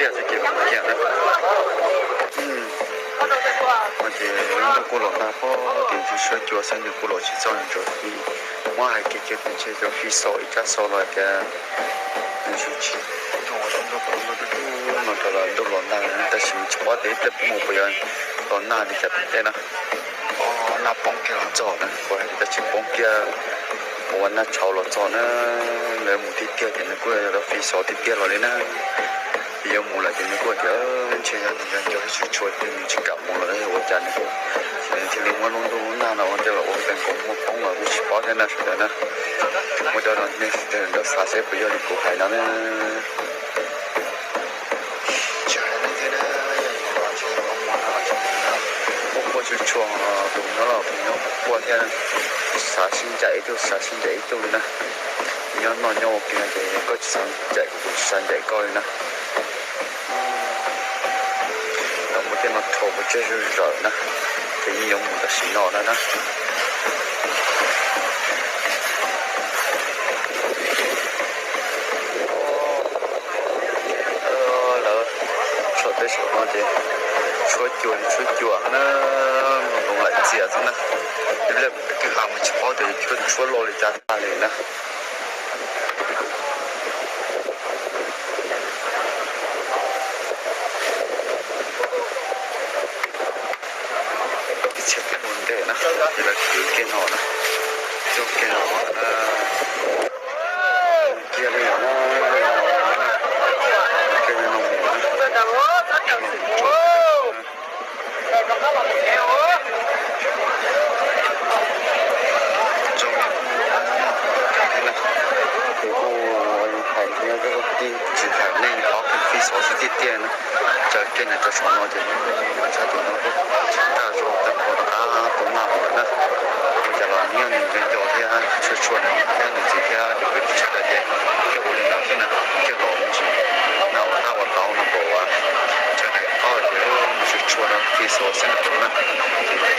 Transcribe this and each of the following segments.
Tiag xwb ces mus kiag na. Ces ntuj kuj los nag pob, ces ntshe sab cua xwb nws kuj los tsis txog nws tsaus thiab. Muab hais kiag kiag tias ntshe cov fij xos ib tsab xov los hais tias nws tsis tsis tau ua tau ntuj kuj ntuj dub dub no rau los ntuj los nag, tab sis nws tsis paub tias ib pliag peb mus puas yuav los nag li cas pem teb na. Nag poob kiag los txog na, kuv hais tias tsis poob kiag, ua nag tshauv los txog na. Lawv mus tiag tiag ces nws kuj yuav tau fij xov tiag tiag los li na. Ces yuav mus lawm ces nws kuj tias ntshe yog nws yog nco tsis tshua tiag nws tsis kam mus los ua cas nws thiaj li muab lub ntuj lub nag no ua tej los ua tej nkaus muaj poob los kuj tsis paub thiab na sawv daws na. Ua cov no nej sawv daws nrog xav seb puas yog li kuv hais no na. Tsis hais li thiab, yog yuav los ntshe yuav mus no, quaj quaj tsuag tsuag, tus nyob los tus nyob quaj thiab, xav sib ncaim ib tug xav sib ncaim ib tug li na. Nyob noj nyob ua ke no ces koj tsis xav ncaim kuv, kuv tsis xav ncaim koj li na. Tau mus tej no rho kuv tseg zom zaws na, ces yeej yuav mus tam sim no na na. Lawv saum tej saum no ces tshuab cua tshuab cua na, nploos laim txias xwb na. Ib pliag twb ha mus tsis paub tias tshuab loj li cas tag li na. Ib txhia peb mus ntej na, ces lawv kwv kiag no na, txog kiag no na, kiag li no na, kiag li no mus na. Kuv kuj hais thiab, tsis hais nej ob tug fij xov xwb tiag tiag na. Tsaws kiag nws rau saum no ces tshab tus no kuj tag zog tag nrho rov qab tus nag los lawm na. Ua cas los nws yog nws nco nco thiab tshua tshua nws thiab nws txiv thiab cov kwv tij sawv daws ces kiag ua li ntawd xwb na, kiag los mus tsis na ua tab ua tau no kom ua tsaws daim qab ces nws tshua tshua rau fij xov xwb na tus na. Ces tsaws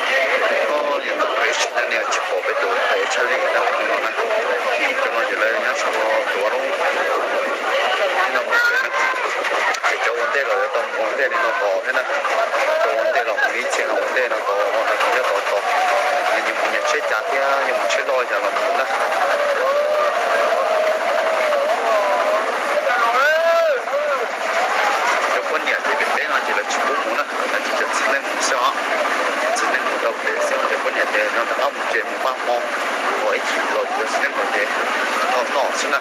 kiag no ces o li ntawd peb tsis tau nias tsis pom peb tus pem tshaj lij na tus no na. Cov no ces lawv nyob saum no tuav lub no mus pem na. Ces cov ua ntej los yuav tau mus ua ntej li no tod thiab na. Cov ua ntej los mus ib txhia no ua ntej no tod, nws nyob tod tod, nws nyias mus nyias tsheb cas thiab nyias mus tsheb loj cas los mus na. Cov poj niam ces pem teb no ces lawv tsis pub mus na, lawv tsis cov txiv neej mus xwb os. Txiv neej mus rau pem xwb, cov poj niam ces no rov qab mus tsev mus pab hmo, ua ib chim los cov txiv neej los ces noj noj xwb na.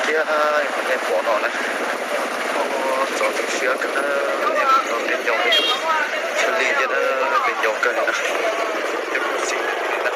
Kiag nej pom no na, txaus tu siab kawg na, peb nco, tshaj lij tiag na, peb nco kawg li na, peb kuj xis li na.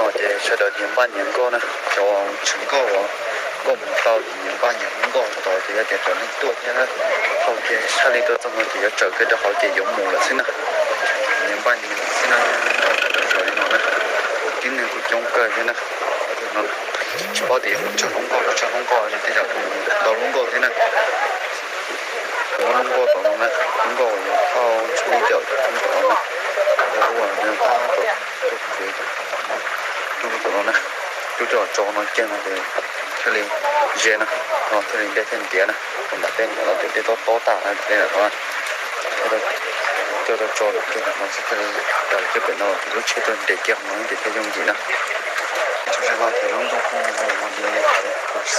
No ces sawv daws nyias npaj nyias nkoj na, cov tsis nkoj uas nkoj mus tau ces nyias npaj nyias nkoj tos ces yog tias cov neeg tuaj thiab hau kiag tshaj li tuaj txog no ces yuav tsaws kiag rau hauv ces yuav mus lawm xwb na. Nyias npaj nyias xwb na, sawv daws li no na. Tib neeg kuj coob kawg thiab na. Tsis paub tias yog tsawg lub nkoj, tsawg lub nkoj, tej zaum tau lub nkoj thiab na. Muab lub nkoj tom no na, lub nkoj uas yog thauj tsheb ib co tom no na. Yog lub uas nws tab tom tuaj kev, lub tom no na, lub coj tso no kiag no ces thiaj li ze na, no thiaj li dej thiaj ntiav na. Tom nram tej no ces dej tob tob tag na, tom tej no na. Coj tau tso kiag no xwb thiaj li tawm kiag pem no, lub tsheb tuaj nres kiag no ces thiaj yooj yim na. Thaum no ces lub ntuj kuj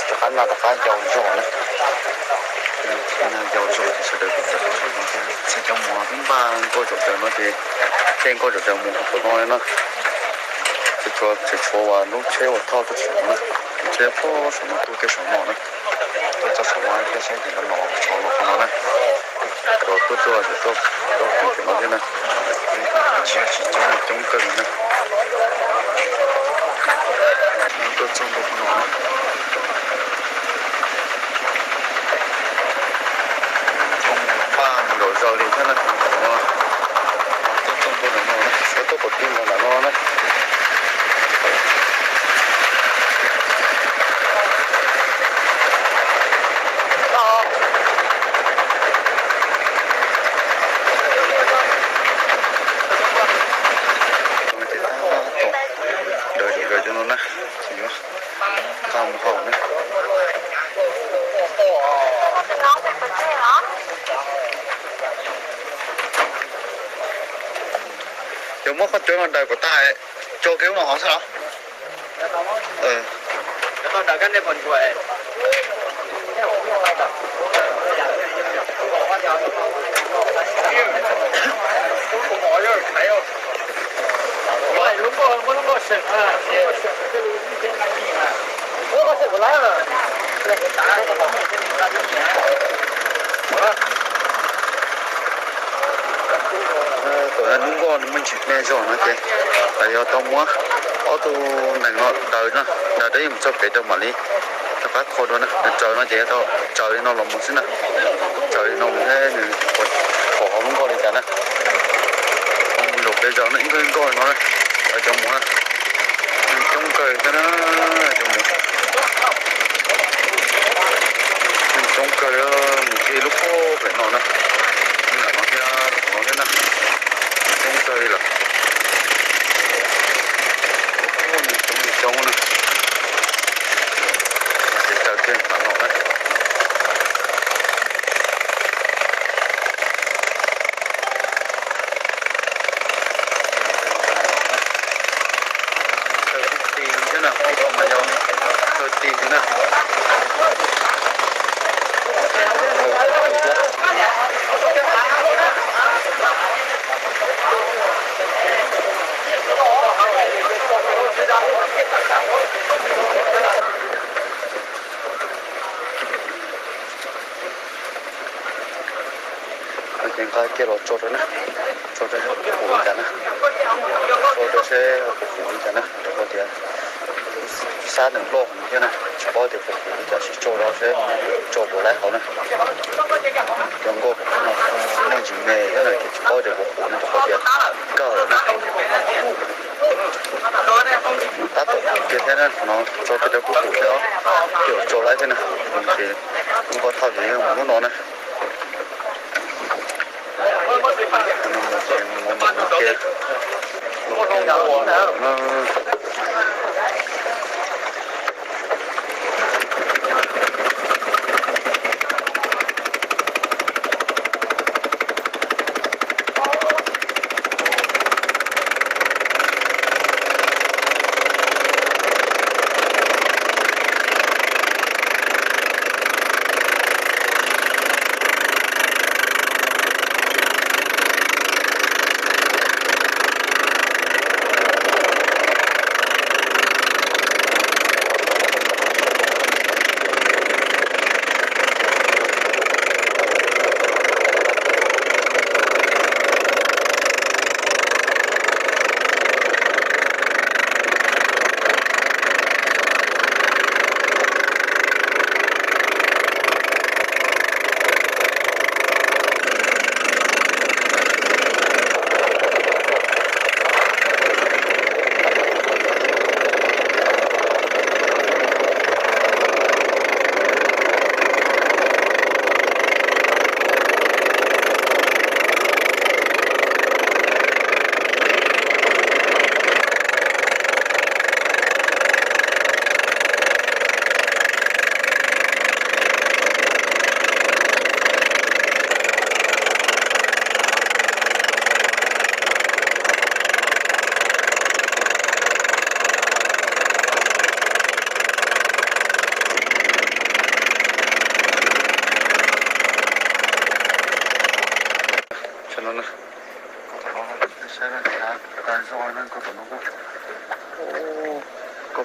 rov qab nag rov qab yau zog na. Nag yau zog ces sawv daws kuj tawm los no thiab. Txhia cov mus pib npaj nkoj zom zaws no ces tej nkoj zom zaws mus tom no na. Tseem tshuav, tseem tshuav uas lub tsheb uas thauj tuaj saum no na, lub tsheb thauj saum no tuaj kiag saum no na. Tuaj txog saum no thiab saib ces los los tshov los qhov no na. Cov tuaj tuaj ces tuaj, tuaj pem no thiab na. Tsis yog tsis coob, coob kawg li na. Tuaj txog ntua qhov no na. Coob, npaj mus zom zaws li thiab na. Tuaj txog ntua ntawm no na, sawv tuaj pom tij nkaus ntawm no na. Ces tab tom daws zom zaws cov no na, ces yuav nqa mus haus na. Yog muab qhov cov no daws kom tag, tso kiag lub no hauv xwb los? Kom lub nkoj nws muaj ntsis me zog no ces yog tau muab ob tug nees no daws no, daws rau yeej mus txog pem rau mam li rov qab kho dua na. Nws tsaws no ces yog tau tsaws li no los mus xwb na. Tsaws li no mus thiab nws pom hauv lub nkoj li cas na. Mus zaum pem zaum no ib nkoj ib nkoj no na, cov mus na. Neeg coob kawg thiab na, cov mus. Neeg coob kawg, mus kiag lub pob pem no na. Ntawm no thiab, no thiab na. Coob kawg li lawm. Neeg coob li coob na. Ces tsaws kiag nram no na. Tsaws ti thiab na, ib qho mas yog tsaws ti thiab na. Ces nqa kiag los tso rau na, tso rau seb puas huv li cas na, tso rau seb puas huv li cas na, rau qhov tias sab nws loj heev thiab na, tsis paub tias puas huv li cas, sim tso rau seb tso puas laib hauv na. Cov nkoj no muaj ntsis me thiab na, ces tsis paub tias puas huv na, rau qhov tias kawg lawm na. Tab tom kiag thiab na, no tso kiag rau puag pem thiab, ces tso laib thiab na. Ces lub nkoj thauj ces mus lub no na.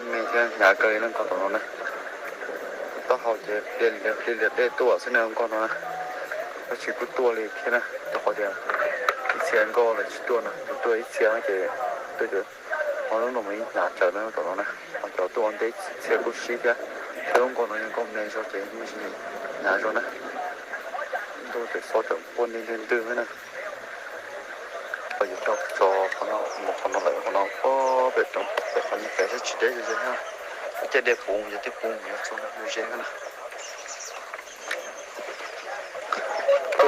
Me thiab hnyav kawg li na nkoj tom no na. Taub hau ces pliag lias pliag lias dej tuaj xwb na nkoj no na. Tab sis kuj tuaj li thiab na, rau qhov tias ib txhia nkoj los tsis tuaj na, tuaj ib txhia ces tuaj ces ho lub no mas yeej hnyav tsawv na tom no na. Ho cov tuaj ua ntej txhia kuj sib thiab, thiab lub nkoj no yog nkoj me zog ces yeej hnyav zog na. Ntuj ces xob tseem quaj ntwg ntwg ntwg na. Peb yuav tso qhov no mus qhov no lawm qhov no, pem roob pem qhov niag pem sab tsis deb ze ze thiab. Caij dej puv yog twb puv mus yuav txog mus ze na. Lub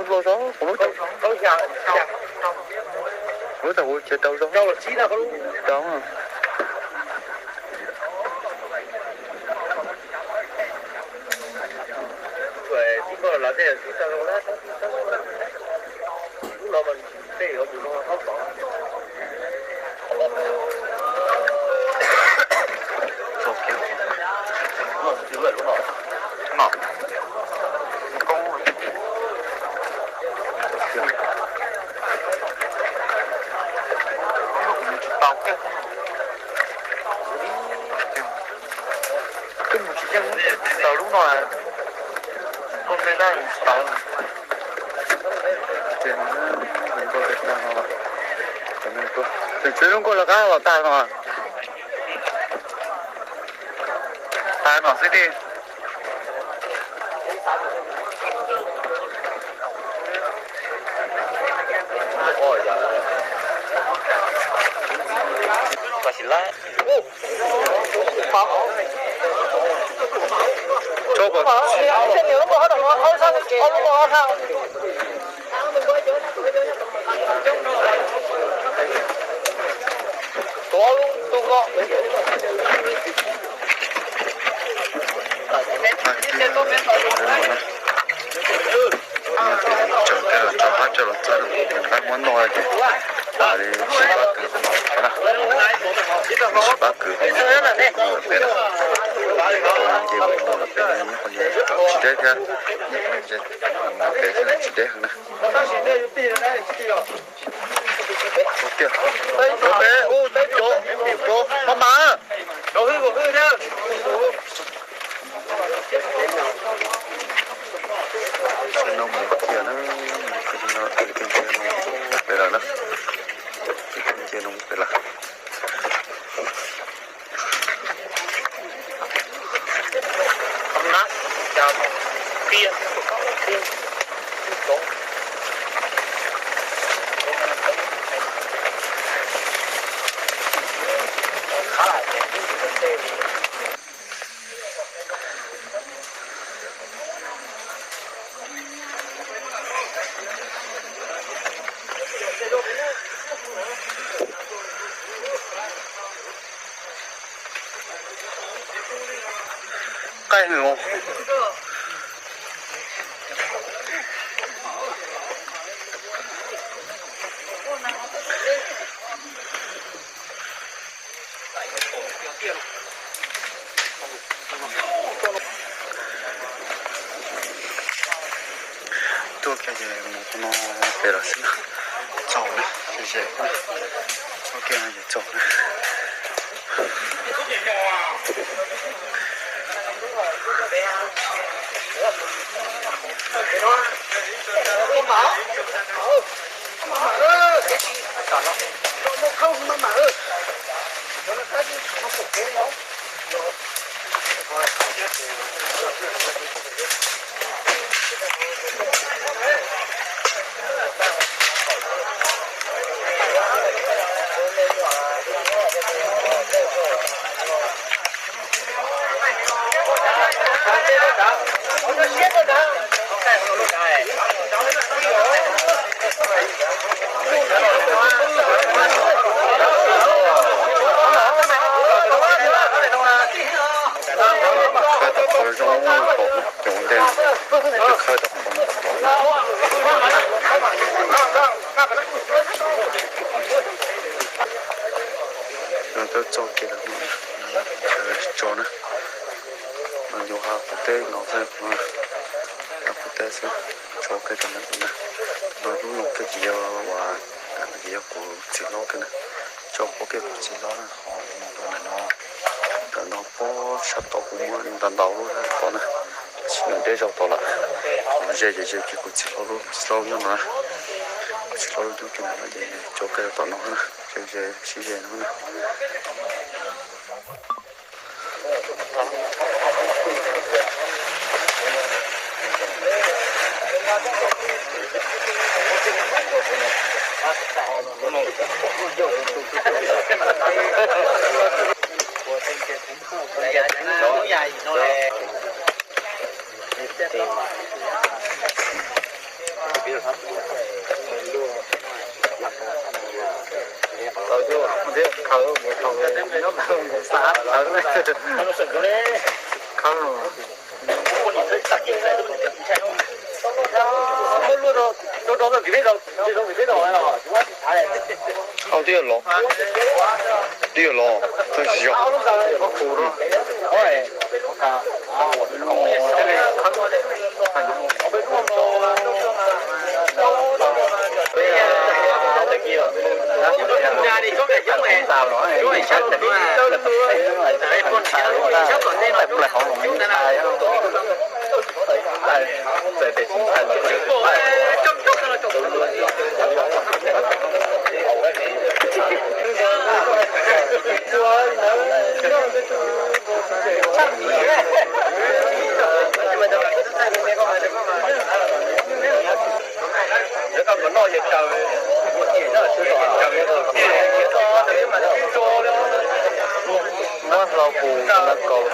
loj zog kuv lub, kuv lub tau kuv tsev tau zog. Rau. Twb mus tsis yeej tsis tau lub no, koj me dab mus tsis tau. Ces no, tus tswv lub nkauj lawv qab los tag no. Tag no xwb tij. Tsaus kawg, tsaus qab tsaus los txog, rov qab muab noj ces tas li, sib pab kwv qhov no pem na, sib pab kwv qhov no pem na, tus nce mus no pem na, nyob qhov no tsis deb thiab, nyob qhov no pem thiab tsis deb heev na. Tiag, peb ub cov, cov maj mam, cov hwj, cov hwj na. Sawv no mus kiag na, no pem lawm na, cia no pem lawm. Qaij heev. Tuaj kiag ces mus qhov no pem lawm xwb na. Txaus na, ze ze, tuaj kiag no ces txaus na. Khawb tau qhov zoo pom cov ntej, khawb tau qhov no. Tuaj txog kiag no, tso na, no yus ha qhov teb no xwb no. Xwb, tso kiag rau ntawm no na. No lub no kiag ces yog uas, ces yog kuv txiv hlob kiag na. Tso pub kiag kuv txiv hlob na, ho mus rau ntawm no, ntawm no pob sab tod kuv muaj ntau ntau lub tom na, tab sis nws deb zog tod lawm. Ho ze ces ze kiag kuv txiv hlob lub, txiv hlob lub nyob no na. Kuv txiv hlob lub nyob kiag ntawm no ces tso kiag tom no na, ze ze sib ze no na. Twb yog los, twb yog los, twb yog. Muab hlo kuv na kaus.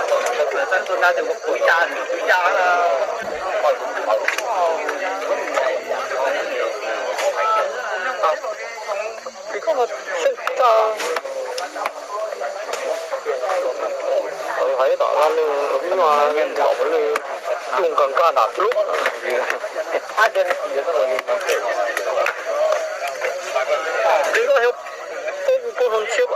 Hais tom laj lwj, loj lwj, coj nqa nqa nram lub. Twb koj xyov poob poob hoo tshiab.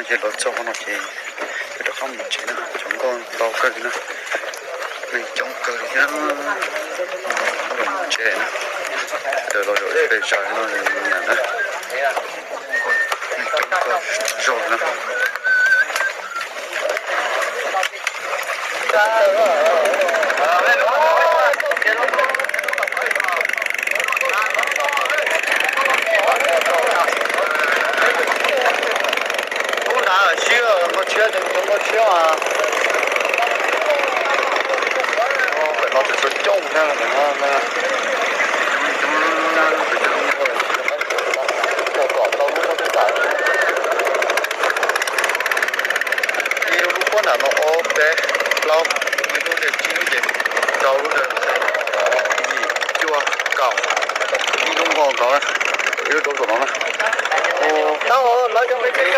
Ces los txog no ces peb rov qab mus tsev na, cov nkauj ntau kawg li na, neeg coob kawg li thiab. Los mus tsev na, los zaum pes zaws no nyiam na, neeg coob kawg zog na. Kub nrad sib nkauj tshiab, cov nkauj tshiab mas. Pem no tseem tshuav coob thiab, pem no cog tom ntau lub pob teb tas. Ib lub pob nram no ob peb plaub, ib lub ntawd tsib ces rau lub ntawd xwb. Kaum, ib lub nkaus nkaus, ib lub rau saum no na. Tau, lawv cov nqi tsev